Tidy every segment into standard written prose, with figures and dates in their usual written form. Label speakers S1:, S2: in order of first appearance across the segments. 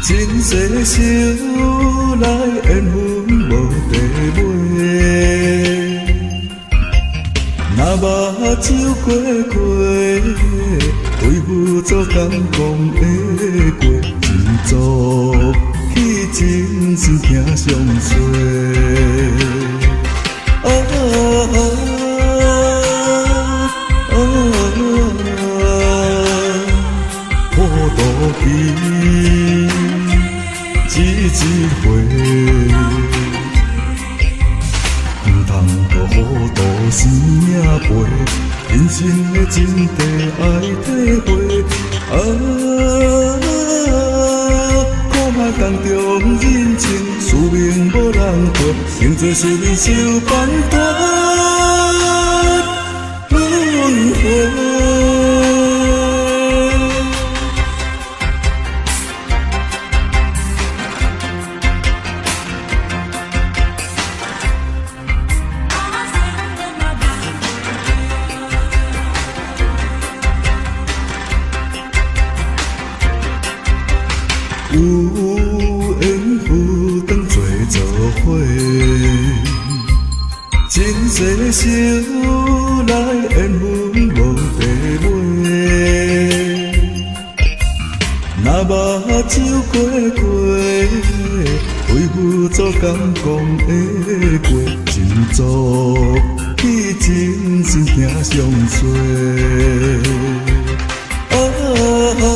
S1: 前世相來緣分無地尾，若目睭過過，對付做敢講會過，振作起真心疼相隨。啊啊啊！普渡期一一回，毋通閣糊塗生命陪，人生的真諦愛體會。啊，苦海當中人情宿命無人陪，寧做宿命相伴斷輪迴。有緣赴當做做伙，前世相來緣分無地尾。若目睭過過，對付做敢講會過，振作起真心疼相隨。啊啊啊！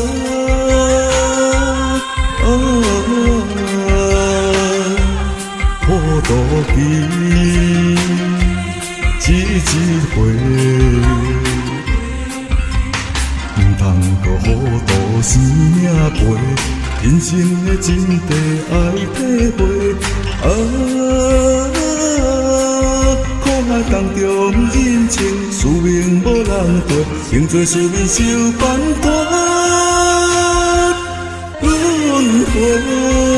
S1: 普渡期一一回，毋通閣糊塗生命陪，人生的真諦愛體會。啊，苦海當中人情宿命無人陪，寧做宿命相伴斷輪迴。